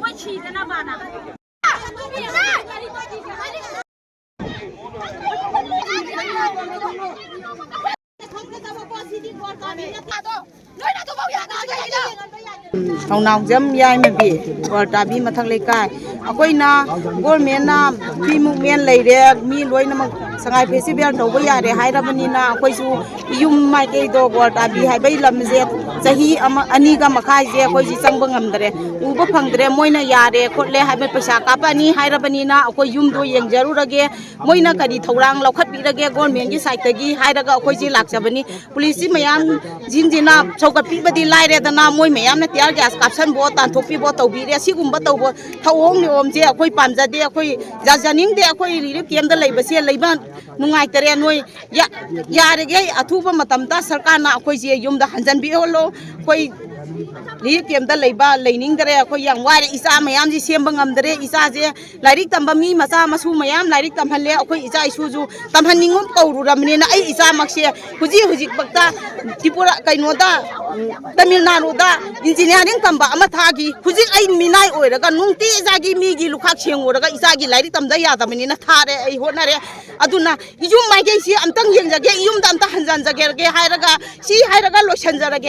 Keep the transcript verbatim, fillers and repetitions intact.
ꯃꯣꯏ ꯁꯤꯗꯅꯕꯅ꯫ ꯊꯧꯅꯥꯎꯖꯝ ꯌꯥꯏꯃꯕꯤ, ꯒꯣꯔꯇꯥꯕꯤ ꯃꯊꯛ ꯂꯩꯀꯥꯏ꯫ ꯑꯩꯈꯣꯏꯅ ꯒꯣꯔꯃꯦꯟꯅ ꯐ꯭ꯔꯤ ꯃꯨꯞꯃꯦꯟ ꯂꯩꯔꯦ, ꯃꯤ ꯂꯣꯏꯅꯃꯛ ꯁꯉꯥꯏ ꯐꯦꯁꯇꯤꯚꯦꯜ ꯇꯧꯕ ꯌꯥꯔꯦ ꯍꯥꯏꯔꯕꯅꯤꯅ, ꯑꯩꯈꯣꯏꯁꯨ ꯌꯨꯝ ꯃꯥꯏꯀꯩꯗꯣ, ꯒꯣꯔꯇꯥꯕꯤ ꯍꯥꯏꯕꯒꯤ ꯂꯝꯁꯦ ꯆꯍꯤ ꯑꯃ, ꯑꯅꯤꯒ ꯃꯈꯥꯏꯁꯦ ꯑꯩꯈꯣꯏꯁꯤ ꯆꯪꯕ ꯉꯝꯗ꯭ꯔꯦ, ꯎꯕ ꯐꯪꯗ꯭ꯔꯦ꯫ ꯃꯣꯏꯅ ꯌꯥꯔꯦ ꯈꯣꯠꯂꯦ ꯍꯥꯏꯕ, ꯄꯩꯁꯥ ꯀꯥꯞꯄꯛꯑꯅꯤ ꯍꯥꯏꯔꯕꯅꯤꯅ ꯑꯩꯈꯣꯏ ꯌꯨꯝꯗꯣ ꯌꯦꯡꯖꯔꯨꯔꯒꯦ, ꯃꯣꯏꯅ ꯀꯔꯤ ꯊꯧꯔꯥꯡ ꯂꯧꯈꯠꯄꯤꯔꯒꯦ ꯒꯣꯔꯃꯦꯟꯒꯤ ꯁꯥꯏꯠꯇꯒꯤ ꯍꯥꯏꯔꯒ ꯑꯩꯈꯣꯏꯁꯤ ꯂꯥꯛꯆꯕꯅꯤ꯫ ꯄꯨꯂꯤꯁꯁꯤ ꯃꯌꯥꯝꯁꯤꯡꯁꯤꯅ ꯁꯧꯒꯠꯄꯤꯕꯗꯤ ꯂꯥꯏꯔꯦꯗꯅ, ꯃꯣꯏ ꯃꯌꯥꯝꯅ tear gas ꯀꯥꯞꯁꯟꯕꯣ, ꯇꯥꯟꯊꯣꯛꯄꯤꯕꯣ ꯇꯧꯕꯤꯔꯦ꯫ ꯁꯤꯒꯨꯝꯕ ꯇꯧꯕ ꯊꯧꯑꯣꯡ ꯅꯤꯌꯣꯝꯁꯦ ꯑꯩꯈꯣꯏ ꯄꯥꯝꯖꯗꯦ, ꯑꯩꯈꯣꯏ ꯌꯥꯖꯅꯤꯡꯗꯦ꯫ ꯑꯩꯈꯣꯏ relief camp ꯇ ꯂꯩꯕꯁꯦ ꯂꯩꯕ ꯅꯨꯡꯉꯥꯏꯇꯔꯦ꯫ ꯅꯣꯏ ꯌꯥ-, ꯌꯥꯔꯤꯈꯩ ꯑꯊꯨꯕ ꯃꯇꯝꯗ ꯁꯔꯀꯥꯔꯅ ꯑꯩꯈꯣꯏꯁꯦ ꯌꯨꯝꯗ ꯍꯟꯖꯟꯕꯤꯍꯜꯂꯣ꯫ ꯑꯩꯈꯣꯏ relief camp ꯇ ꯂꯩꯕ ꯂꯩꯅꯤꯡꯗꯔꯦ꯫ ꯑꯩꯈꯣꯏ ꯌꯥꯝ ꯋꯥꯔꯦ, ꯏꯆꯥ ꯃꯌꯥꯝꯁꯤ ꯁꯦꯝꯕ ꯉꯝꯗꯔꯦ꯫ ꯏꯆꯥꯁꯦ ꯂꯥꯏꯔꯤꯛ ꯇꯝꯕ ꯃꯤ ꯃꯆꯥ ꯃꯁꯨ ꯃꯌꯥꯝ ꯂꯥꯏꯔꯤꯛ ꯇꯝꯍꯜꯂꯦ꯫ ꯑꯩꯈꯣꯏ ꯏꯆꯥ ꯏꯁꯨꯁꯨ ꯇꯝꯍꯟꯅꯤꯡꯉꯨ ꯀꯧꯔꯨꯔꯕꯅꯤꯅ ꯑꯩ ꯏꯆꯥꯃꯛꯁꯦ ꯍꯧꯖꯤꯛ ꯍꯧꯖꯤꯛꯃꯛꯇ ꯇ꯭ꯔꯤꯄꯨꯔꯥ, ꯀꯩꯅꯣꯗ, ꯎꯝ, ꯇꯥꯃꯤꯜ ꯅꯥꯗꯨꯗ engineering ꯇꯝꯕ ꯑꯃ ꯊꯥꯈꯤ꯫ ꯍꯧꯖꯤꯛ ꯑꯩ ꯃꯤꯅꯥꯏ ꯑꯣꯏꯔꯒ ꯅꯨꯡꯇꯤ ꯏꯆꯥꯒꯤ ꯃꯤꯒꯤ ꯂꯨꯈꯥꯛ ꯁꯦꯡꯉꯨꯔꯒ ꯏꯆꯥꯒꯤ ꯂꯥꯏꯔꯤꯛ ꯇꯝꯗ ꯌꯥꯗꯕꯅꯤꯅ ꯊꯥꯔꯦ, ꯑꯩ ꯍꯣꯠꯅꯔꯦ꯫ ꯑꯗꯨꯅ ꯌꯨꯝ ꯃꯥꯏꯀꯩꯁꯤ ꯑꯝꯇꯪ ꯌꯦꯡꯖꯒꯦ, ꯌꯨꯝꯗ ꯑꯝꯇ ꯍꯟꯖꯟꯖꯒꯦ ꯍꯥꯏꯔꯒ, ꯁꯤ ꯍꯥꯏꯔꯒ ꯂꯣꯏꯁꯟꯖꯔꯒꯦ꯫